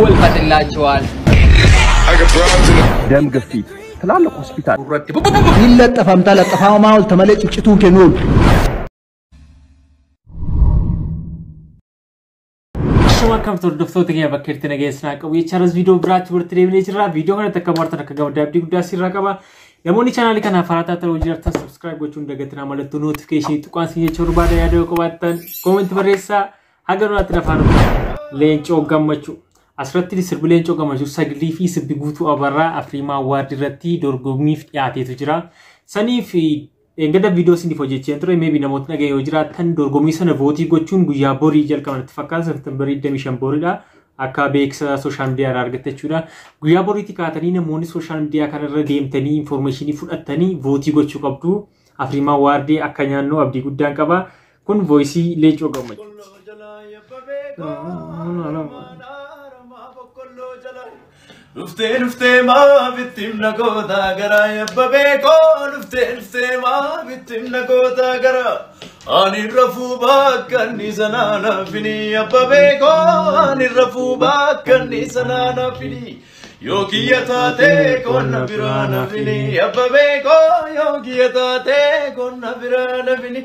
ወልፈትላችኋል። ደም ግፊት ትላልቅ ሆስፒታል ይለጠፋምታ ለጠፋማ ተመለ ጭጭቱን ከኖል Akkam hordoftoota keenya bakka itti nageessinaa qabu jecharas viidiyoo biraatti walitti deebinee jirra. Viidiyoo kanatti akka martan akka gammada abdii guddaa sirraa qaba. Namoonni chaanaalii kanaaf haaraa taatan hojii jirtan subscribe gochuun dagatinaa mallattoo notification tuqaan sin jechuu barbaada yaada yoo qabaattan comment barreessaa haga nutti lafaan Leencoo Gammachuu. Asirratti sirbi Leencoo Gammachuu saglii fi sirbi guutuu abarraa Afriimaa Awaard irratti dorgommiif dhiyaateetu jira. Saniif engada viidiyoo isiniif hojjechaa ture maybe namoota dhaga'e yoo jiraatan dorgommii sana vootii gochuun guyyaa borii jalqaban itti fakkaata Septembarii 25 boriidha. Akka beeksisa sooshaal miidiyaa irraa argatte jechuudha. Guyyaa boriitti kaatanii namoonni sooshaal miidiyaa kanarra deemtanii infoormeeshinii fudhattanii vootii gochuu qabdu. Afriimaa Awaardii akka nyaannu abdii guddaan qaba. Kun voisii Leencoo Gammachuu. Dhuftee dhuftee maaf ittiin na goota gara yabbabee koo dhuftee dhuftee maaf ittiin na goota gara ani rafuu bakka inni sanaa naafini yabbabee koo ani rafuu bakka inni sanaa naafini yoo kiyya taatee qonna biraa naafini yabbabee koo yoo kiyya taatee qonna biraa naafini.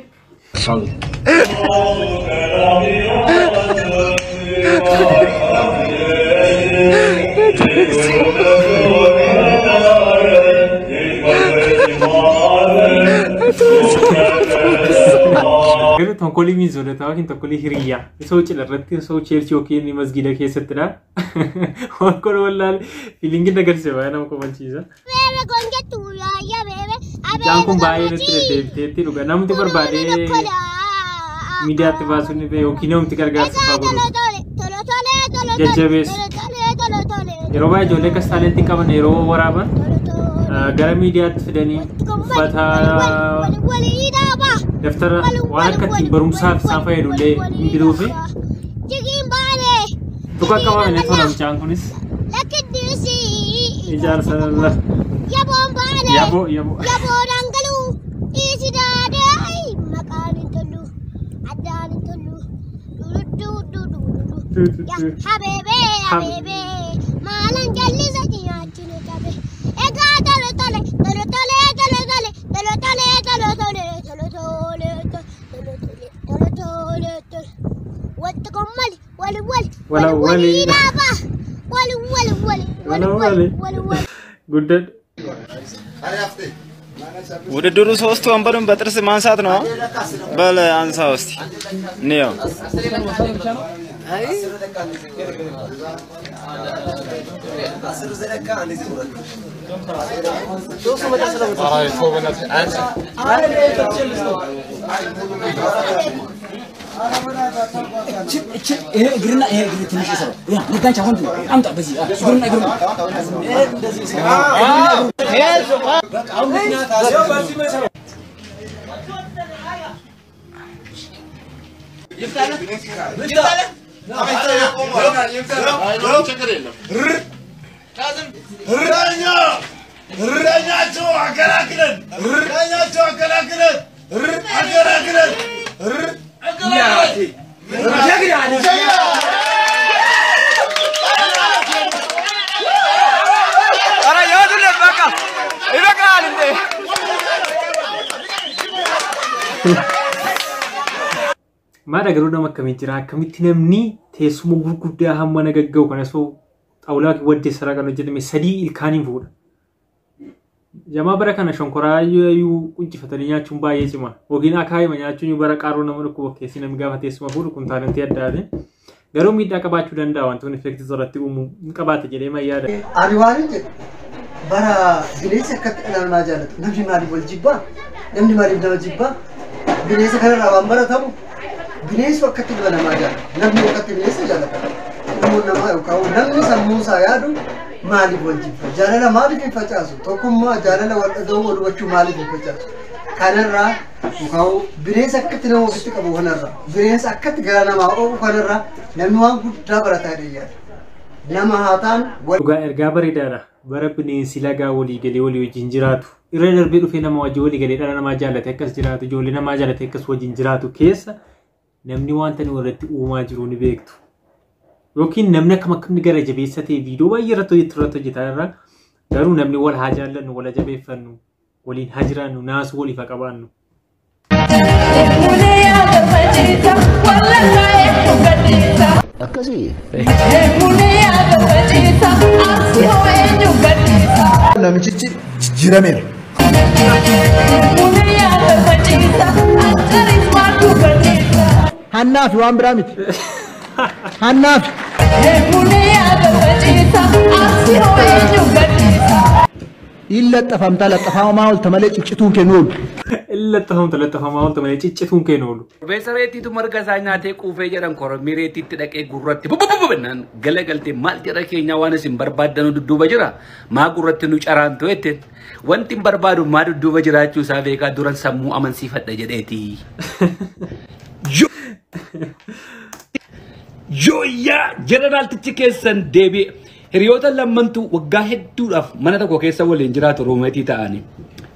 Garuu tonkolii miizoletaa yookiin tonkolii hiriyyaa isoo cidha irratti isoo cheerchii yookiin masgiida keessattidha. Waan kun wallaale fiilingii agarsiisa baay'ee nama kofalchiisa. Mucaan kun baay'ee nutti deddeebiteetti dhuga namni barbaadee miidiyaatti baasuun ni yookiin namni gargaarsa fa'aa godhu. Jajjabeessu. Yeroo baay'ee ijoollee akkas taalentii qaban yeroo waraaban gara miidiyaatti fidanii uffata daftara waan akka ittiin barumsaaf isaan fayyadu illee hin biruufi. Tuqa qabame tola mucaan kunis. Ijaarsa yaboo yaboo. ጉደድ ውድድሩ ሶስቱ ወንበሩን በጥርስ ማንሳት ነው። በል አንሳው እስቲ እንየው። ይሄ እግርና ይሄ እግር ትንሽ ይሰራው ያ ለጋንቻ ወንድ አምጣ በዚህ እግርና እግር እረኛቸው አገላግለን እረኛቸው አገላግለን አገላግለን ኧረ ያዙለት በቃ ይበቃል እንዴ! Maal garuu nama akkamii jira? Akkamitti namni teessuma gurguddaa hamma nagagga'u kana osoo xaawulaa waddeessaraa kan hojjetame sadii ilkaaniin fuudha. Jamaa bara kana shonkoraa iyyuu quncifatanii nyaachuun baay'ee cima. Yookiin akaayima nyaachuun bara qaaruu nama dhukkuba keessi namni gaafa teessuma fuudhu kun taalentii addaati. Garuu miidhaa qabaachuu danda'a wantoonni effektii irratti uumuu hin qabaate jedhee mayyaada. Ani waan hin jedhu bara bineensi akkatti dhala namaa jaallatu namni maaliif wal jibbaa? Namni maaliif nama jibbaa? Bineensa kanarraa waan baratamu bineensi akkatti dhala namaa jaallatu namni akkatti bineensa jaallata. Ilmoon namaa yookaan namni sammuu isaa yaadu maaliif wal jibba? Jaalala maaliif hin facaasu? Tokkummaa jaalala wal dhaga'uu wal hubachuu maaliif hin facaasu? Kanarraa yookaan bineensa akkatti nama ofitti qabu kanarraa bineensa akkatti gara namaa oofu kanarraa namni waan guddaa barataa yaada. Nama haa ta'an Dhugaa ergaa bareedaadha. Bara bineensi lagaa walii galee walii wajjin jiraatu. Irra darbee dhufee nama wajjin walii galee dhala namaa jaallate akkas jiraatu ijoollee namaa jaallate akkas wajjin jiraatu keessa Namni wanta inni irratti uumaa jiru ni beektu. Yookiin namni akkam akkamni gara jabeessa ta'e viidiyoo baay'ee irratti hojjetaa irra garuu namni wal haa jaallannu, wal haa jabeeffannu, waliin haa jiraannu, naasuu waliif haa qabaannu. Akkasii. Namichichi jijjiirameera. Hannaafi waan biraa miti. Hannaafi. Illaxxafamtaa laxxafamaa oolta malee ciccituun kee nu oolu. Illaxxafamta laxxafamaa oolta malee ciccituun kee nu oolu. Korbeessa reettiitu marga isaa nyaatee quufee jedhan korommii reettiitti dhaqee gurratti bubububu galagaltee maal jedha keenya waan isin barbaaddanu dudduuba jira maa gurratti nu caraantu jetteen wanti hin barbaadu maa dudduuba jiraachuu isaa beekaa duran sammuu amansiifadha jedheeti. Yooyyaa jeneraaltichi keessan deebi'e. Hiriyoota lammantu waggaa hedduudhaaf mana tokko keessa waliin jiraatu roomeetii ta'anii.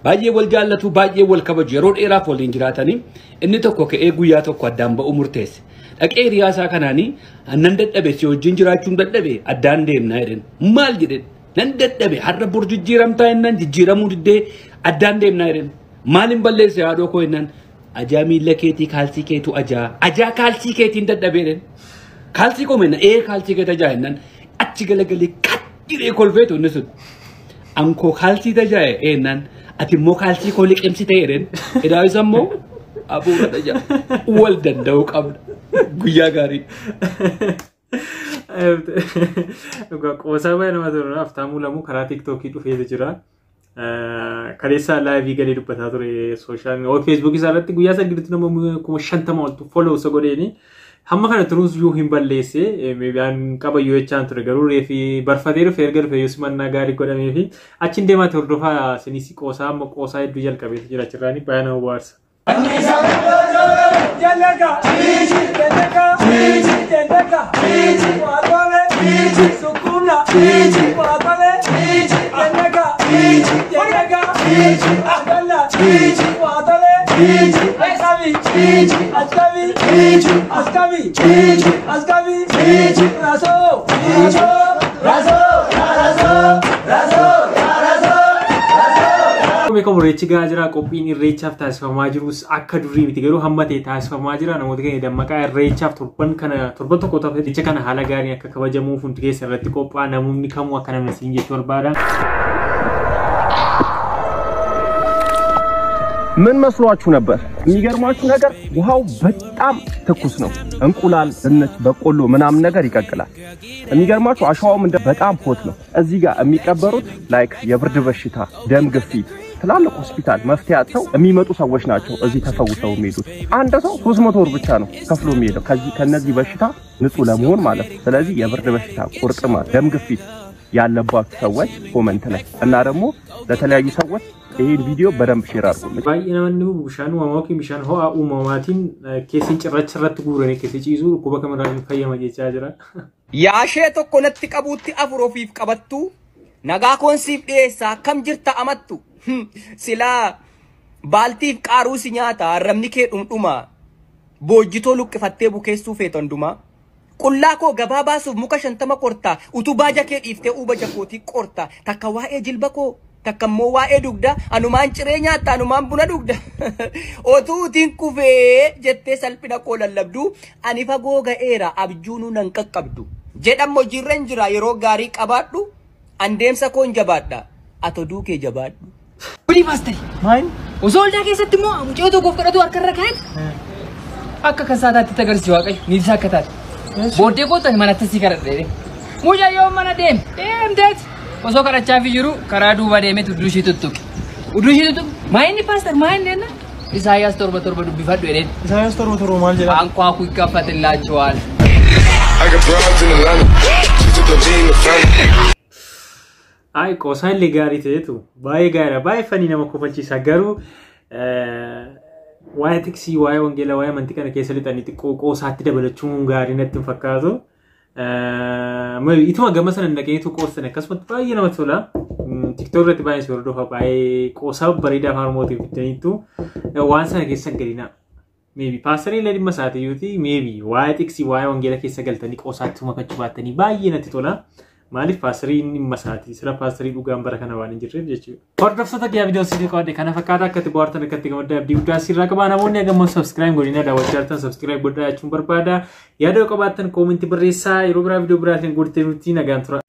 Baay'ee wal jaallatu, baay'ee wal kabaju, yeroo dheeraaf waliin jiraatanii inni tokko ka'ee guyyaa tokko addaan ba'uu murteesse. Dhaqee hiriyaa isaa kanaanii nan dadhabe si wajjin jiraachuun dadhabe addaan deemnaa jedheen. Maal jedheen? Nan dadhabe har'a bor jijjiiramtaa jennaan jijjiiramuu diddee addaan deemnaa jedheen. Maal hin balleesse haadhoo koo jennaan ajaa miila keetii kaalsii keetu ajaa ajaa kaalsii keetiin dadhabee jedheen. Kaalsii koo menna ee kaalsii keetu ajaa jennaan achi galagalee qaxxiree kolfeetu inni sun. Ankoo kaalsii tajaa'e eennan ati immoo kaalsii koo liqimsite jedheen. Edaa isa immoo abuura tajaa'a. Wal danda'uu qabna. Guyyaa gaarii. Dhugaa qoosaa baay'ee nama tolu. Aftaamuu lamuu karaa tiiktookii dhufeetu jira. Kaleessa laayivii galee dubbataa ture sooshaal miidiyaa feesbuukii isaa irratti guyyaa sagalitti nama 50,000 oltu follow isa godheeni. Hamma kana turuus iyyuu hin balleesse meebiyaan qaba yoo jechaan ture garuu reefi barfatee dhufe erga dhufe yoo simannaa gaarii godhamee fi achiin deemaatti hordofaa sinis qoosaa amma qoosaa hedduu jalqabeetu jira achirraani baay'ee nama bohaarsa. Beekamu irreechi gahaa jira qophiin irreechaaf taasifamaa jirus akka durii miti garuu hamma ta'e taasifamaa jira namoota keenya dammaqaa irreechaaf torban kana torban tokko ta'e irreecha kana haala gaariin akka kabajamuuf hundi keessa irratti qophaa'a namoonni kamuu akka namni siin jechuu barbaada. ምን መስሏችሁ ነበር? የሚገርማችሁ ነገር ውሃው በጣም ትኩስ ነው። እንቁላል፣ ድንች፣ በቆሎ ምናምን ነገር ይቀቅላል። የሚገርማችሁ አሸዋውም እንደ በጣም hot ነው። እዚህ ጋር የሚቀበሩት like የብርድ በሽታ፣ ደም ግፊት ትላልቅ ሆስፒታል መፍትሄ አጥተው የሚመጡ ሰዎች ናቸው እዚህ ተፈውሰው የሚሄዱት። አንድ ሰው 300 ብር ብቻ ነው ከፍሎ የሚሄደው ከዚህ ከነዚህ በሽታ ንጹህ ለመሆን ማለት ነው። ስለዚህ የብርድ በሽታ፣ ቁርጥማት፣ ደም ግፊት ያለባችሁ ሰዎች comment ላይ እና ደግሞ ለተለያዩ ሰዎች ይሄን ቪዲዮ በደንብ share አድርጉ። Baay'ee nama inni hubu bishaan uumamaa yookiin bishaan ho'aa uumamaatiin keessi cirracha irratti guuranii keessa ciisu dhukkuba kamirraa hin fayyama jechaa jira. Yaashee tokko natti qabuutti afur ofiif qabattu nagaa koon siif dhiyeessa akkam jirta amattu silaa baaltiif qaaruu si nyaata arrabni kee dhumdhuma boojjitoo luqqifattee bukeessuu feetan duma qullaa koo gabaa baasuuf muka 50 korta utuu baaja kee dhiiftee uuba jakootii qorta takka waa'ee jilba koo takka immoo waa'ee dugda anumaan ciree nyaatta anumaan buna dhugda otuu utiin kufee jettee salphina koo lallabdu ani fagoo ga'eera abjuunuu nan qaqqabdu jedhammoo jirran jira yeroo gaarii qabaadhu an deemsa koon jabaadha ato duukee jabaadhu. Kuni paastari. Maal? Osoo waldaa keessatti immoo mucayyoo tokkoof kadhatu harka irra kaa'eet akka kan saataatti agarsiisu Waaqayyo niitii isaa akka taate. Booddee kootan manatti si kadhadhe. Mucayyoon mana deeme deemteet osoo kadhachaafii jiru karaa duuba deemeet udduu ishii tuttuqe. Udduu ishii tuttuqe maa inni paastar maa inni jenna Isaayyaas 7:7 dubbifadhu jedheen. Isaayyaas 7:7 maal jedha? አንኳኩ ይከፈትላችኋል። Ay qoosaan illee gaarii ta'etu baay'ee gaariidha baay'ee funny nama kofalchiisa garuu waa'ee tiksii waa'ee wangeelaa waa'ee amantii kana keessa lixanii xiqqoo qoosaatti dabalachuun gaarii natti hin fakkaatu. Ituma gama sana dhaqeetu qoostan akkasumatti baay'ee namatti tola. TikTok irratti baay'ee si hordofa baay'ee qoosaa bareedaa afaan Oromootiin fidaniitu waan sana keessa hin galinaa. Maybe paasterii illee dhimma isaati iyyuuti maybe waa'ee xiqsii waa'ee wangeela keessa galtanii qoosaatti makachuu baattanii baay'ee natti tola. Maaliif paasteriin dhimma isaati sila paasterii dhugaan bara kana waan hin jirreef jechuudha. Hordoftoota kiyyaa viidiyoo siif qabadhe kana fakkaata akka itti bohaartan akka itti gammaddan abdii guddaa sirraa qaba. Namoonni hagammoo subscribe godhina daawwachaa jirtan subscribe godhaa jechuun barbaada. Yaada yoo qabaattan koomentii barreessaa yeroo biraa viidiyoo biraatiin guurtee nuti nagaan tura.